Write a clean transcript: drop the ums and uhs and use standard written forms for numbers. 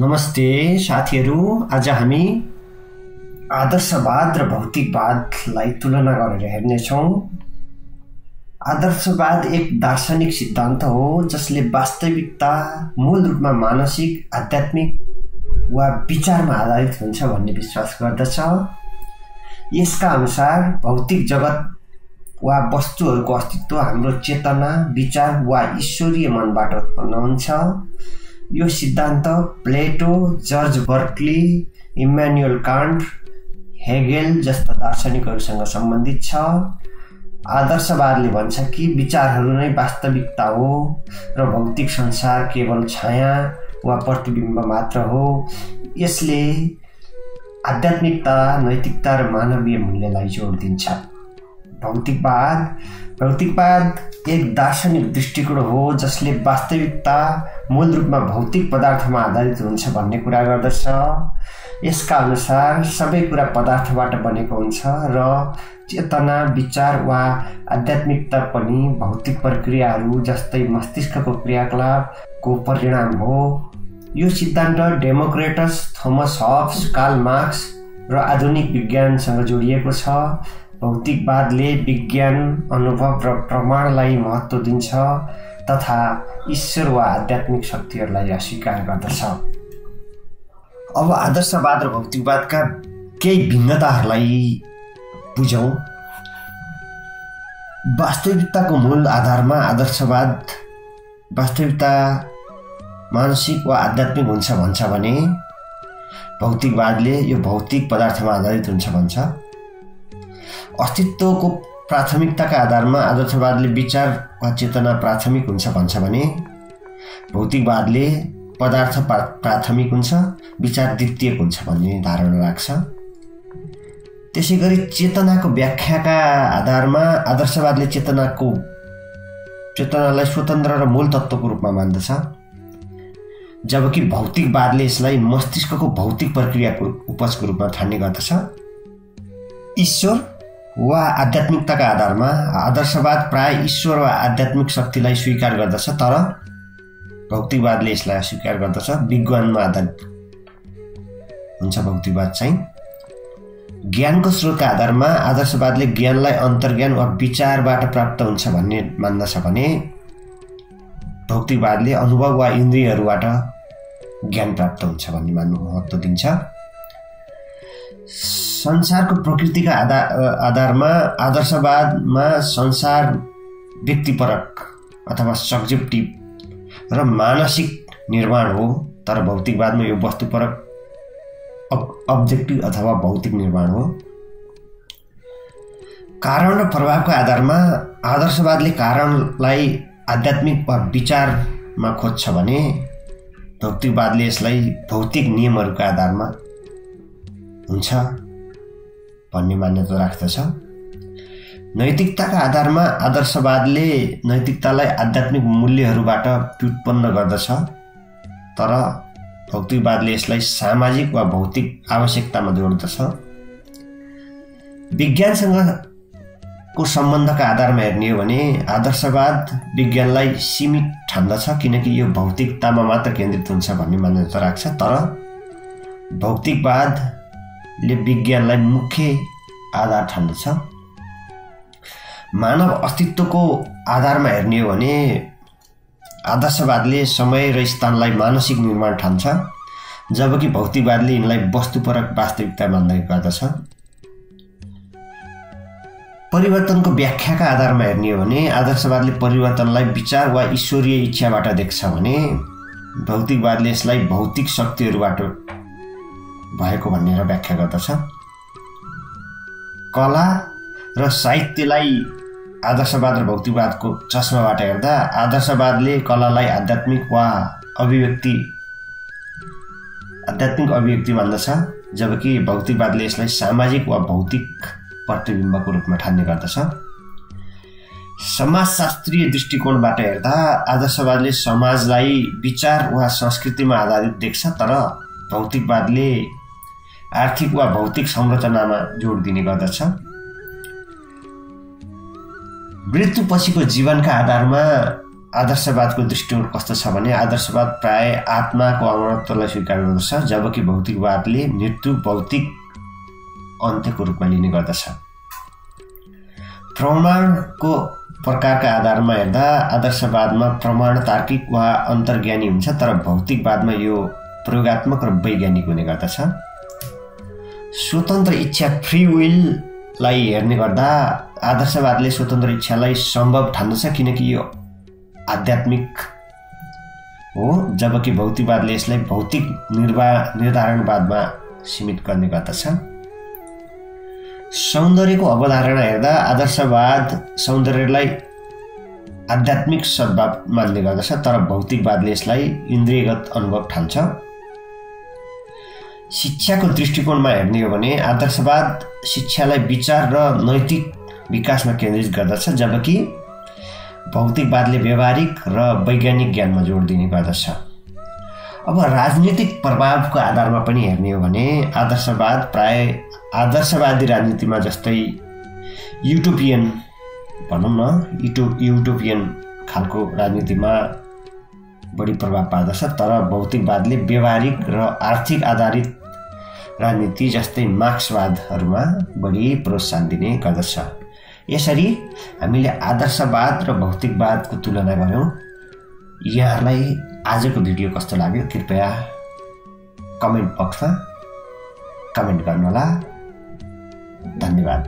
नमस्ते साथीहरू। आज हामी आदर्शवाद र भौतिकवादलाई तुलना गरेर हेर्नेछौँ। आदर्शवाद एक दार्शनिक सिद्धान्त हो जसले वास्तविकता मूल रूपमा मानसिक, आध्यात्मिक वा विचारमा आधारित हुन्छ भन्ने विश्वास गर्दछ। यसका अनुसार भौतिक जगत वा वस्तुहरूको अस्तित्व हाम्रो चेतना, विचार वा ईश्वरीय मनबाट उत्पन्न हुन्छ। यो सिद्धान्त Plato, George Berkeley, Immanuel Kant, Hegel जस्ता दार्शनिकहरूसँग सम्बन्धित छ। आदर्शवादले भन्छ कि विचारहरू नै वास्तविकता हो र भौतिक संसार केवल छाया वा प्रतिबिम्ब मात्र हो। यसले आध्यात्मिकता, नैतिकता र मानवीय मूल्यलाई जोड दिन्छ। भौतिकवाद एक दार्शनिक दृष्टिकोण हो जसले वास्तविकता मूल रूपमा भौतिक पदार्थमा आधारित हुन्छ भन्ने कुरा गर्दछ। यसका अनुसार सबै कुरा पदार्थबाट बनेको हुन्छ र चेतना, विचार वा आध्यात्मिकता पनि भौतिक प्रक्रियाहरू जस्तै मस्तिष्कको क्रियाकलापको परिणाम हो। यो सिद्धान्त Democritus, Thomas Hobbes, Karl Marx र आधुनिक विज्ञानसँग जोडिएको छ। भौतिकवादले विज्ञान, अनुभव र प्रमाणलाई महत्त्व दिन्छ तथा ईश्वर वा आध्यात्मिक शक्तिहरूलाई अस्वीकार गर्दछ। अब आदर्शवाद र भौतिकवादका केही भिन्नताहरूलाई बुझौँ। वास्तविकताको मूल आधारमा आदर्शवाद वास्तविकता मानसिक वा आध्यात्मिक हुन्छ भन्छ भने भौतिकवादले यो भौतिक पदार्थमा आधारित हुन्छ भन्छ। अस्तित्वको प्राथमिकताका आधारमा आदर्शवादले विचार वा चेतना प्राथमिक हुन्छ भन्छ भने भौतिकवादले पदार्थ प्राथमिक हुन्छ, विचार द्वितीयक हुन्छ भन्ने धारणा राख्छ। त्यसैगरी चेतनाको व्याख्याका आधारमा आदर्शवादले चेतनालाई स्वतन्त्र र मूल तत्त्वको रूपमा मान्दछ, जबकि भौतिकवादले यसलाई मस्तिष्कको भौतिक प्रक्रियाको उपजको रूपमा ठान्ने गर्दछ। ईश्वर वा आध्यात्मिकताका आधारमा आदर्शवाद प्राय ईश्वर वा आध्यात्मिक शक्तिलाई स्वीकार गर्दछ, तर भौतिकवादले यसलाई अस्वीकार गर्दछ। विज्ञानमा आधारित हुन्छ भौतिकवाद चाहिँ। ज्ञानको स्रोतका आधारमा आदर्शवादले ज्ञानलाई अन्तर्ज्ञान वा विचारबाट प्राप्त हुन्छ भन्ने मान्दछ भने भौतिकवादले अनुभव वा इन्द्रियहरूबाट ज्ञान प्राप्त हुन्छ भन्ने मान्नु महत्त्व दिन्छ। संसारको प्रकृतिका आधारमा आदर्शवादमा संसार व्यक्तिपरक अथवा सब्जेक्टिभ र मानसिक निर्माण हो, तर भौतिकवादमा यो वस्तुपरक अब्जेक्टिभ अथवा भौतिक निर्माण हो। कारण र प्रभावका आधारमा आदर्शवादले कारणलाई आध्यात्मिक वा विचारमा खोज्छ भने भौतिकवादले यसलाई भौतिक नियमहरूका आधारमा हुन्छ भन्ने मान्यता राख्दछ। नैतिकताका आधारमा आदर्शवादले नैतिकतालाई आध्यात्मिक मूल्यहरूबाट व्युत्पन्न गर्दछ, तर भौतिकवादले यसलाई सामाजिक वा भौतिक आवश्यकतामा जोड्दछ। विज्ञानसँगको सम्बन्धका आधारमा हेर्ने हो भने आदर्शवाद विज्ञानलाई सीमित ठान्दछ, किनकि यो भौतिकतामा मात्र केन्द्रित हुन्छ भन्ने मान्यता राख्छ, तर भौतिकवादले विज्ञानलाई मुख्य आधार ठान्दछ। मानव अस्तित्वको आधारमा हेर्ने हो भने आदर्शवादले समय र स्थानलाई मानसिक निर्माण ठान्छ, जबकि भौतिकवादले यिनलाई वस्तुपरक वास्तविकता मान्दै गर्दछ। परिवर्तनको व्याख्याका आधारमा हेर्ने हो भने आदर्शवादले परिवर्तनलाई विचार वा ईश्वरीय इच्छाबाट देख्छ भने भौतिकवादले यसलाई भौतिक शक्तिहरूबाट भएको भनेर व्याख्या गर्दछ। कला र साहित्यलाई आदर्शवाद र भौतिकवादको चस्माबाट हेर्दा आदर्शवादले कलालाई आध्यात्मिक अभिव्यक्ति मान्दछ, जबकि भौतिकवादले यसलाई सामाजिक वा भौतिक प्रतिबिम्बको रूपमा ठान्ने गर्दछ। समाजशास्त्रीय दृष्टिकोणबाट हेर्दा आदर्शवादले समाजलाई विचार वा संस्कृतिमा आधारित देख्छ, तर भौतिकवादले आर्थिक वा भौतिक संरचनामा जोड दिने गर्दछ। मृत्युपछिको जीवनका आधारमा आदर्शवादको दृष्टिकोण कस्तो छ भने आदर्शवाद प्राय आत्माको अमरत्वलाई स्वीकार गर्दछ, जबकि भौतिकवादले मृत्यु भौतिक अन्त्यको रूपमा लिने गर्दछ। प्रमाणको प्रकारका आधारमा हेर्दा आदर्शवादमा प्रमाण तार्किक वा अन्तर्ज्ञानी हुन्छ, तर भौतिकवादमा यो प्रयोगात्मक र वैज्ञानिक हुने गर्दछ। स्वतन्त्र इच्छा फ्री विललाई हेर्ने गर्दा आदर्शवादले स्वतन्त्र इच्छालाई सम्भव ठान्दछ, किनकि यो आध्यात्मिक हो, जबकि भौतिकवादले यसलाई भौतिक निर्धारणवादमा सीमित गर्ने गर्दछ। सौन्दर्यको अवधारणा हेर्दा आदर्शवाद सौन्दर्यलाई आध्यात्मिक सद्भाव मान्ने गर्दछ, तर भौतिकवादले यसलाई इन्द्रियगत अनुभव ठान्छ। शिक्षाको दृष्टिकोणमा हेर्ने हो भने आदर्शवाद शिक्षालाई विचार र नैतिक विकासमा केन्द्रित गर्दछ, जबकि भौतिकवादले व्यवहारिक र वैज्ञानिक ज्ञानमा जोड दिने गर्दछ। अब राजनीतिक प्रभावको आधारमा पनि हेर्ने हो भने आदर्शवाद प्राय आदर्शवादी राजनीतिमा जस्तै युटोपियन भनौँ न युटोपियन खालको राजनीतिमा बढी प्रभाव पार्दछ, तर भौतिकवादले व्यवहारिक र आर्थिक आधारित राजनीति जस्तै मार्क्सवादहरूमा बढी प्रोत्साहन दिने गर्दछ। यसरी हामीले आदर्शवाद र भौतिकवादको तुलना गऱ्यौँ। यहाँहरूलाई आजको भिडियो कस्तो लाग्यो कृपया कमेन्ट बक्समा कमेन्ट गर्नुहोला। धन्यवाद।